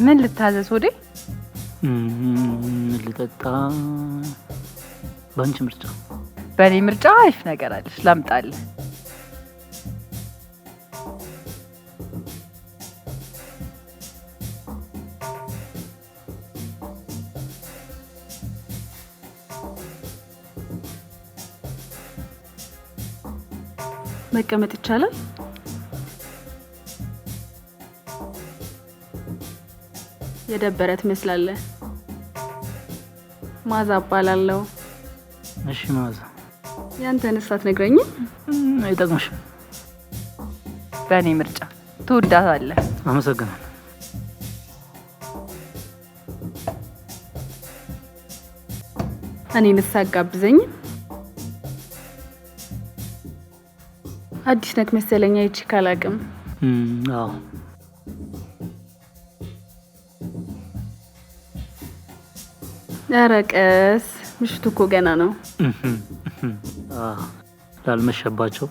ምን ልታዘዝ ሆዴ? ምን ልጠጣ? በአንቺ ምርጫ። በእኔ ምርጫ አሪፍ ነገር አለች፣ ላምጣልህ። መቀመጥ ይቻላል? የደበረ ትመስላለህ። ማዛ እባላለሁ። እሺ ማዛ። ያንተንስ አትነግረኝም? አይጠቅምሽም። በእኔ ምርጫ ትወዳታለህ። አመሰግናለሁ። እኔንስ አጋብዘኝም? አዲስ ነክ መሰለኝ፣ አይቼ ካላቅም። አዎ። ኧረ ቀስ፣ ምሽቱ እኮ ገና ነው። ላልመሸባቸው።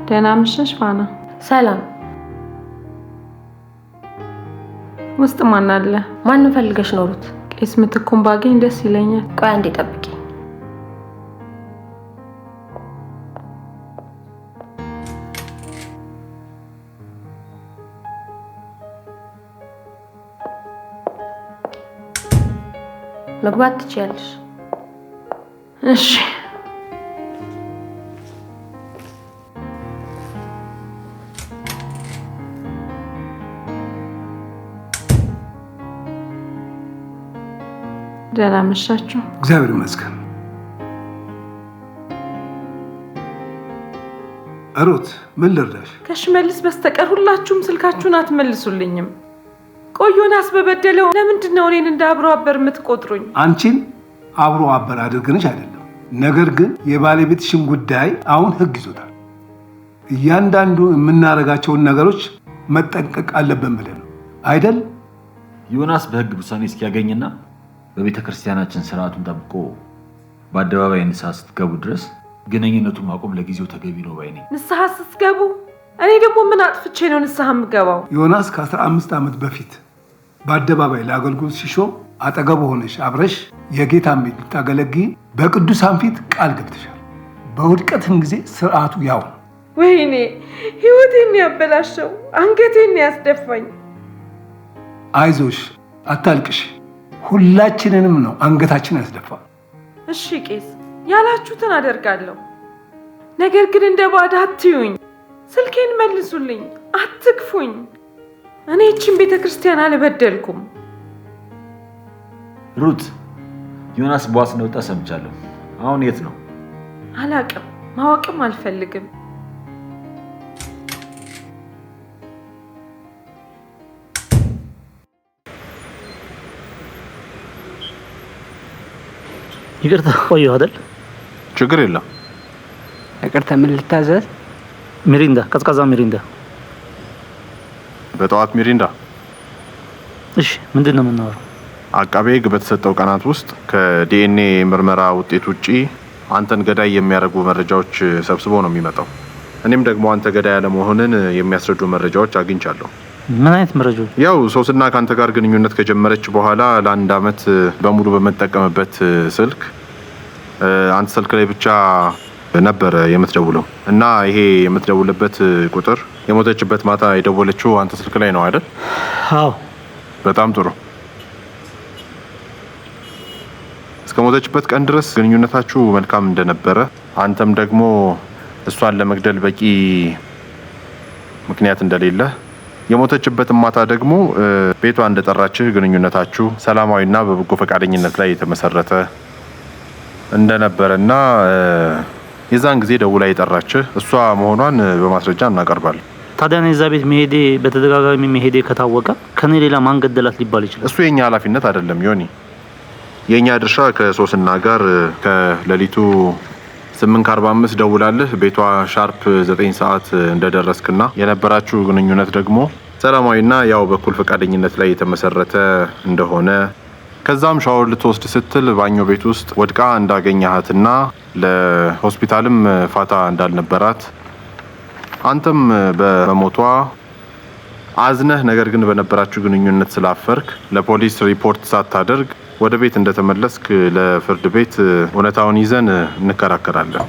ደህና አመሸሽ ፋና። ሰላም። ውስጥ ማን አለ? ማንን ፈልገሽ ነው ሩት? ቄስ ምትኩን ባገኝ ደስ ይለኛል። ቆይ አንዴ ጠብቂ። መግባት ትችያለሽ። እሺ። ደህና አመሻችሁ። እግዚአብሔር ይመስገን። ሩት፣ ምን ልርዳሽ? ከሽመልስ በስተቀር ሁላችሁም ስልካችሁን አትመልሱልኝም። ቆይ ዮናስ በበደለው ለምንድን ነው እኔን እንደ አብሮ አበር የምትቆጥሩኝ? አንቺን አብሮ አበር አድርገንሽ አይደለም። ነገር ግን የባለቤትሽን ጉዳይ አሁን ሕግ ይዞታል። እያንዳንዱ የምናደርጋቸውን ነገሮች መጠንቀቅ አለብን ብለን ነው አይደል? ዮናስ በህግ ውሳኔ እስኪያገኝና በቤተ ክርስቲያናችን ስርዓቱን ጠብቆ በአደባባይ ንስሐ ስትገቡ ድረስ ግንኙነቱን ማቆም ለጊዜው ተገቢ ነው ባይ ነኝ። ንስሐ ስትገቡ እኔ ደግሞ ምን አጥፍቼ ነው ንስሐ የምገባው? ዮናስ ከ15 ዓመት በፊት በአደባባይ ለአገልግሎት ሲሾም አጠገቡ ሆነሽ አብረሽ የጌታን ቤት ልታገለግይ በቅዱሳን ፊት ቃል ገብተሻል። በውድቀትም ጊዜ ስርዓቱ ያው ነው። ወይኔ ህይወቴን ያበላሸው፣ አንገቴን ያስደፋኝ። አይዞሽ፣ አታልቅሽ። ሁላችንንም ነው አንገታችን ያስደፋ። እሺ ቄስ፣ ያላችሁትን አደርጋለሁ። ነገር ግን እንደ ባዳ አትዩኝ። ስልኬን መልሱልኝ፣ አትግፉኝ። እኔ ይህችን ቤተ ክርስቲያን አልበደልኩም። ሩት፣ ዮናስ በዋስ እንደወጣ ሰምቻለሁ። አሁን የት ነው? አላቅም፣ ማወቅም አልፈልግም። ይቅርታ ቆየሁ አይደል? ችግር የለም። ይቅርታ፣ ምን ልታዘዝ? ሚሪንዳ፣ ቀዝቃዛ ሚሪንዳ። በጠዋት ሚሪንዳ። እሺ፣ ምንድን ነው የምናወራው? አቃቤ ሕግ በተሰጠው ቀናት ውስጥ ከዲኤንኤ ምርመራ ውጤት ውጪ አንተን ገዳይ የሚያደርጉ መረጃዎች ሰብስቦ ነው የሚመጣው። እኔም ደግሞ አንተ ገዳይ አለመሆንን የሚያስረዱ መረጃዎች አግኝቻለሁ። ምን አይነት መረጃዎች? ያው ሶስና ከአንተ ጋር ግንኙነት ከጀመረች በኋላ ለአንድ ዓመት በሙሉ በምጠቀምበት ስልክ አንተ ስልክ ላይ ብቻ ነበረ የምትደውለው እና ይሄ የምትደውልበት ቁጥር የሞተችበት ማታ የደወለችው አንተ ስልክ ላይ ነው አይደል? አዎ። በጣም ጥሩ። እስከ ሞተችበት ቀን ድረስ ግንኙነታችሁ መልካም እንደነበረ አንተም ደግሞ እሷን ለመግደል በቂ ምክንያት እንደሌለ የሞተችበትን ማታ ደግሞ ቤቷ እንደጠራችህ ግንኙነታችሁ ሰላማዊና በበጎ ፈቃደኝነት ላይ የተመሰረተ እንደነበረና የዛን ጊዜ ደውላ የጠራችህ እሷ መሆኗን በማስረጃ እናቀርባለን። ታዲያ እኔ እዛ ቤት መሄዴ በተደጋጋሚ መሄዴ ከታወቀ ከኔ ሌላ ማን ገደላት ሊባል ይችላል? እሱ የኛ ኃላፊነት አይደለም ዮኒ። የኛ ድርሻ ከሶስና ጋር ከሌሊቱ 8:45 ደውላልህ ቤቷ sharp 9 ሰዓት እንደደረስክና የነበራችሁ ግንኙነት ደግሞ ሰላማዊና ያው በኩል ፈቃደኝነት ላይ የተመሰረተ እንደሆነ ከዛም ሻወር ልትወስድ ስትል ባኞ ቤት ውስጥ ወድቃ እንዳገኘሃትና ለሆስፒታልም ፋታ እንዳልነበራት አንተም በመሞቷ አዝነህ ነገር ግን በነበራችሁ ግንኙነት ስላፈርክ ለፖሊስ ሪፖርት ሳታደርግ ወደ ቤት እንደተመለስክ ለፍርድ ቤት እውነታውን ይዘን እንከራከራለን።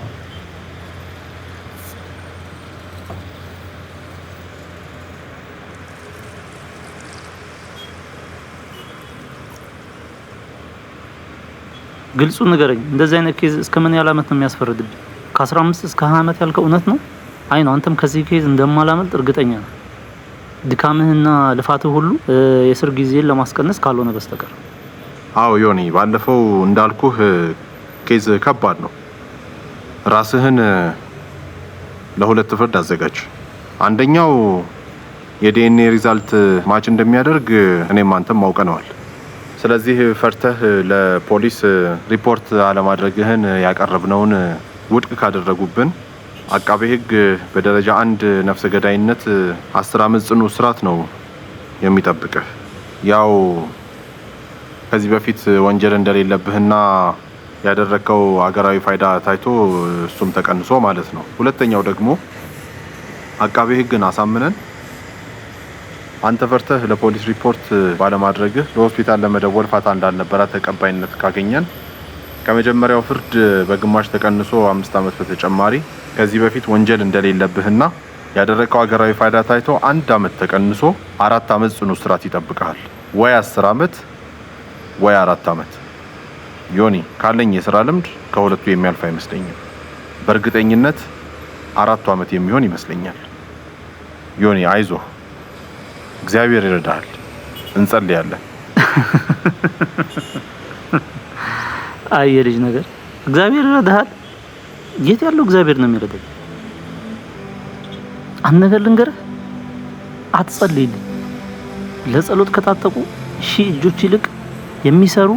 ግልጹን ንገረኝ። እንደዚህ አይነት case እስከ ምን ያህል ዓመት ነው የሚያስፈርድብኝ? ከ15 እስከ 20 ዓመት ያልከው እውነት ነው? አይ ነው አንተም ከዚህ case እንደማላመልጥ እርግጠኛ ነህ። ድካምህና ልፋትህ ሁሉ የእስር ጊዜን ለማስቀነስ ካልሆነ በስተቀር። አዎ ዮኒ፣ ባለፈው እንዳልኩህ case ከባድ ነው። ራስህን ለሁለት ፍርድ አዘጋጅ። አንደኛው የ DNA result match እንደሚያደርግ እኔም አንተም አውቀነዋል። ስለዚህ ፈርተህ ለፖሊስ ሪፖርት አለማድረግህን ያቀረብነውን ውድቅ ካደረጉብን አቃቤ ሕግ በደረጃ አንድ ነፍሰ ገዳይነት 10 ዓመት ጽኑ እስራት ነው የሚጠብቅህ። ያው ከዚህ በፊት ወንጀል እንደሌለብህና ያደረግከው አገራዊ ፋይዳ ታይቶ እሱም ተቀንሶ ማለት ነው። ሁለተኛው ደግሞ አቃቤ ሕግን አሳምነን አንተ ፈርተህ ለፖሊስ ሪፖርት ባለማድረግህ ለሆስፒታል ለመደወል ፋታ እንዳልነበራት ተቀባይነት ካገኘን ከመጀመሪያው ፍርድ በግማሽ ተቀንሶ 5 ዓመት በተጨማሪ ከዚህ በፊት ወንጀል እንደሌለብህና ያደረግከው ሀገራዊ ፋይዳ ታይቶ 1 ዓመት ተቀንሶ 4 ዓመት ጽኑ እስራት ይጠብቅሃል። ወይ 10 ዓመት ወይ 4 ዓመት። ዮኒ፣ ካለኝ የስራ ልምድ ከሁለቱ የሚያልፍ አይመስለኝም። በእርግጠኝነት 4 ዓመት የሚሆን ይመስለኛል። ዮኒ አይዞህ፣ እግዚአብሔር ይረዳሃል። እንጸልያለን። አይ የልጅ ነገር፣ እግዚአብሔር ይረዳሃል። የት ያለው እግዚአብሔር ነው የሚረዳኝ? አንድ ነገር ልንገርህ፣ አትጸልይልኝ። ለጸሎት ከታጠቁ 1000 እጆች ይልቅ የሚሰሩ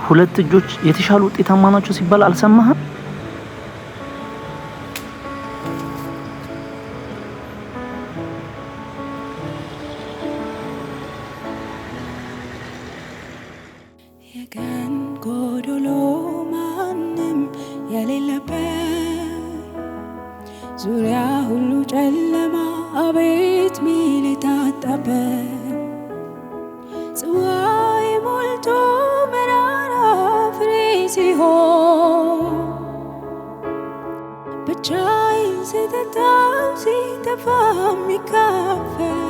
2 እጆች የተሻሉ ውጤታማ ናቸው ሲባል አልሰማህም? የቀን ጎዶሎ ማንም የሌለበት ዙሪያ ሁሉ ጨለማ አቤት ሚል የታጣበት ጽዋዬ ሞልቶ መራራ ፍሬ ሲሆን ብቻዬን ስጠጣው ሲጠፋ የሚካፈል።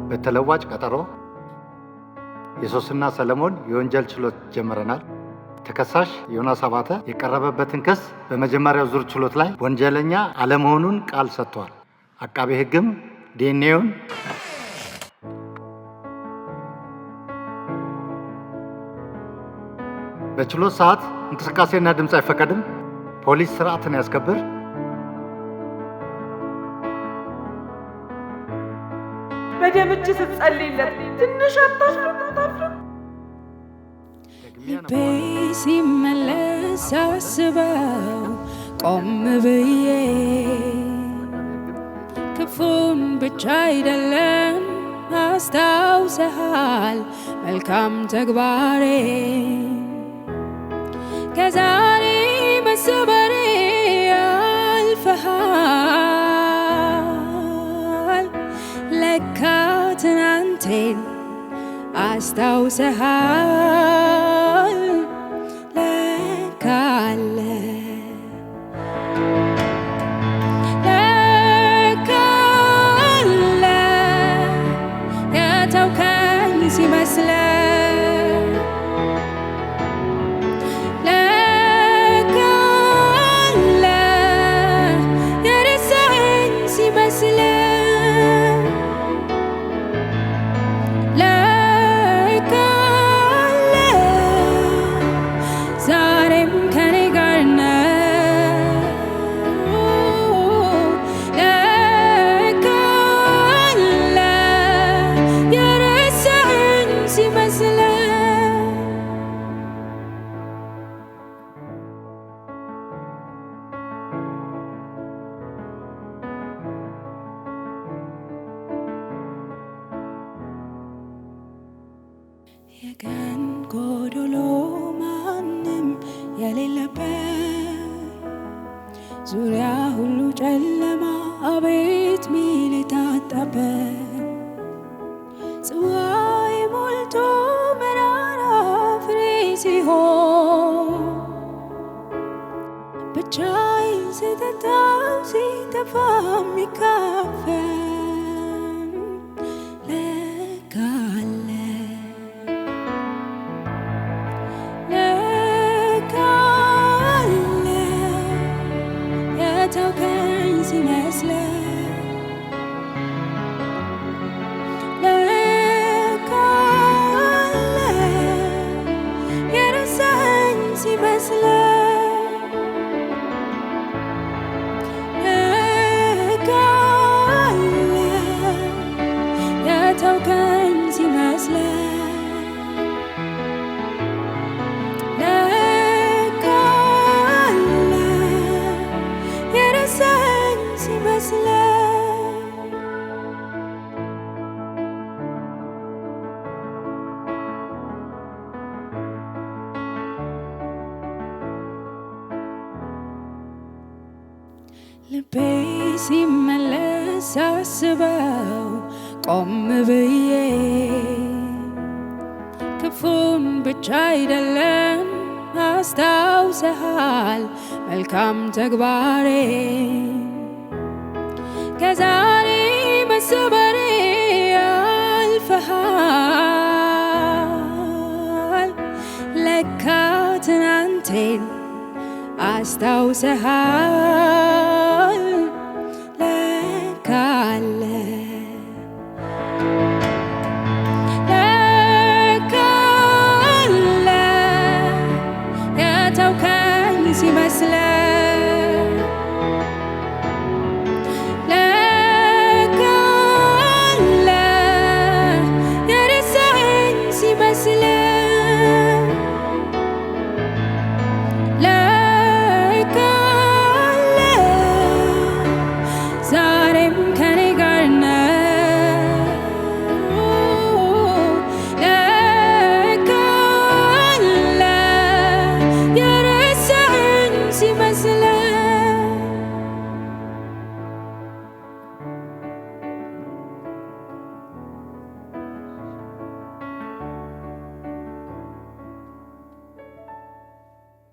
በተለዋጭ ቀጠሮ የሶስና ሰለሞን የወንጀል ችሎት ጀምረናል። ተከሳሽ ዮናስ አባተ የቀረበበትን ክስ በመጀመሪያው ዙር ችሎት ላይ ወንጀለኛ አለመሆኑን ቃል ሰጥቷል። አቃቤ ሕግም ዲኤንኤውን በችሎት ሰዓት እንቅስቃሴና ድምፅ አይፈቀድም። ፖሊስ ስርዓትን ያስከብር። በደም እጅ ስትጸልይለት ትንሽ አታፍርም? ልቤ ሲመለስ ሳስበው ቆም ብዬ ክፉን ብቻ አይደለም አስታውሰሃል መልካም ተግባሬ ከዛሬ መሰበሬ አልፈሃል ለካ ትናንቴን አስታውሰሃል ለካ አለ ለካ አለ የተውከኝ ሲመስለኝ ለካ አለ የረሳኸኝ ሲመስለኝ ለካ አለ ዛሬም ከኔ ጋር ነህ ለካ አለ የረሳኸኝ ሲመስለኝ። የቀን ጎዶሎ ማንም የሌለበት ዙሪያ ሁሉ ጨለማ አቤት ሚል የታጣበት ጽዋዬ ሞልቶ መራራ ፍሬ ሲሆን ብቻዬን ስጠጣው ሲጠፋ የሚካፈል ለካ አለ ለካ አለ የተውከኝ ሲመስለኝ ለካ አለ የረሳኸኝ ሲመስለኝ ለካ አለ የተውከኝ ሲመስለኝ ለካ አለ የረሳኸኝ ሲመስለኝ። ልቤ ሲመለስ ሳስበው ቆም ብዬ ክፉን ብቻ አይደለም አስታውሰሃል መልካም ተግባሬ ከዛሬ መሰበሬ አልፈሃል ለካ ትናንቴን አስታውሰሃል።